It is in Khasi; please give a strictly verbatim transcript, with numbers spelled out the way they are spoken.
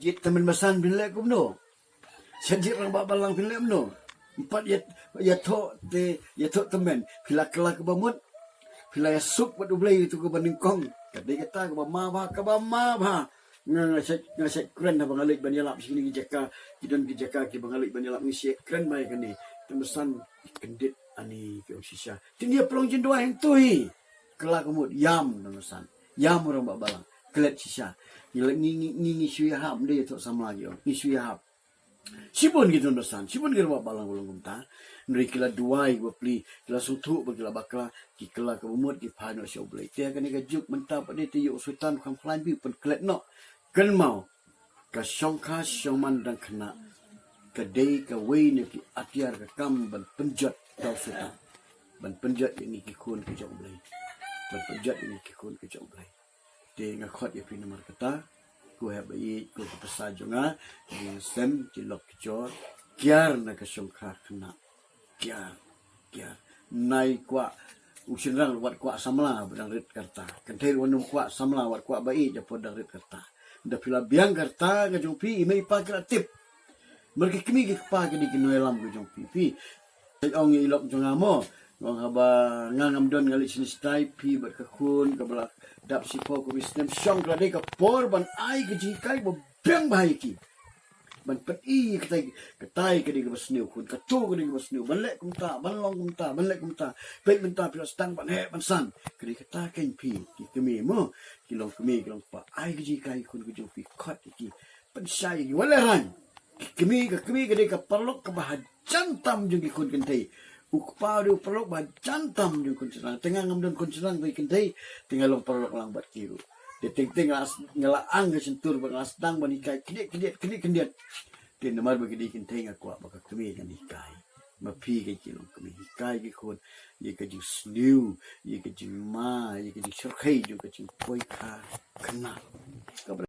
Jied tymmen basan phin leh kumno? Sha jied rangbah balang phin leh kumno? Ym pat ïa, ïathoh te, ïathoh tymmen. Phi la kylla kaba mut. Phi la ïasuk bad U Blei ïa katu kaba nyngkong. Ka dei kata kaba ma bha, kaba ma bha. Nga, nga shait, nga shait kren haba nga leit ban ïalap sha kine ki jaka, ki don ki jaka kiba nga leit ban ïalap, nga shait kren bha ïa kane. Tymmen basan, kyndit ani, ki ong shisha. Te ngi ïa pynlong jingduwai hangto hi. Kylla ka mut, ïam tymmen basan. Ïam rangbah balang. Klet shisha. Ngi la, ngi, ngi, ngi, ngi shu ïahap, ym dei ïathoh samla ki ong. Ngi shu ïahap. Shibun ki tymmen basan, shibun ki rangbah balang ba long kumta. Hynrei ki la duwai bapli, ki la sngewthuh ba ki la bakla, ki kylla kaba mut, ki phai noh sha U Blei. Te ha kane ka juk mynta pat de te ïoh u Soitan u kham khlaiñ phi, pynklet noh. Kynmaw, ka shongkha shongman dang khynnah ka dei kawei na ki atiar ka kam ban pynjot ïa u Soitan. Ban pynjot ïa ngi ki khun ki jong U Blei. Ban pynjot ïa ngi ki khun ki jong U Blei. Te nga khot ïa phi namar kata, ko heh ba ïeit, ko ki paisa jong nga, ki sem, ki lok ki jor, kiar na ka shongkha khynnah. Kiar, kiar. Nai kwah u shynrang wat kwah samla ba dang rit ka rta. Kynthei ruh wat nym kwah samla wat kwah ba ïeit, da por dang rit ka rta. Da phi la biang ka rta ka jong phi, i mei i pa ki la tip. Mar ki kmie ki kpa ki dei ki nongïalam ka jong phi. Phi ong ïa i lok jong nga mo, nga ong haba nga ngam don nga leit shane shatai, phi bad ka khun kaba la dap shiphew ka wi snem, shong ka la dei ka por ban ai ka jinghikai ba biang bha ïa ki. Ban pyni ïa katai, katai ka dei kaba sniew khun, kato ka dei kaba sniew, ban leh kumta, ban long kumta, ban leh kumta. Peit mynta phi la sdang ban heh ban san. Ka dei kata kein phi, ki kmie mo, ki long kmie, ki long kpa, ai ka jinghikai ïa ki khun ka jong phi, khot ïa ki, pynshai ïa ki, wat lehraiñ. Ki kmie, ka kmie ka dei ka paralok kaba hajan tam jong ki khun kynthei. U kpa u dei u paralok ba hajan tam jong khun shynrang. Te nga ngam don khun shynrang, khun kynthei, te nga long paralok lang bad ki ruh. Te teng teng nga la, nga la ang ka shyntur ba nga la sdang ban hikai khyndiat khyndiat khyndiat khyndiat. Te namar ba ki dei kynthei nga kwah ba ka kmie kan hikai. Ma phi ka ki long kmie, hikai ki khun ïa ka jingsniew, ïa ka jingma, ïa ka jingshyrkhei jong ka jingpoi kha khynnah. Kaba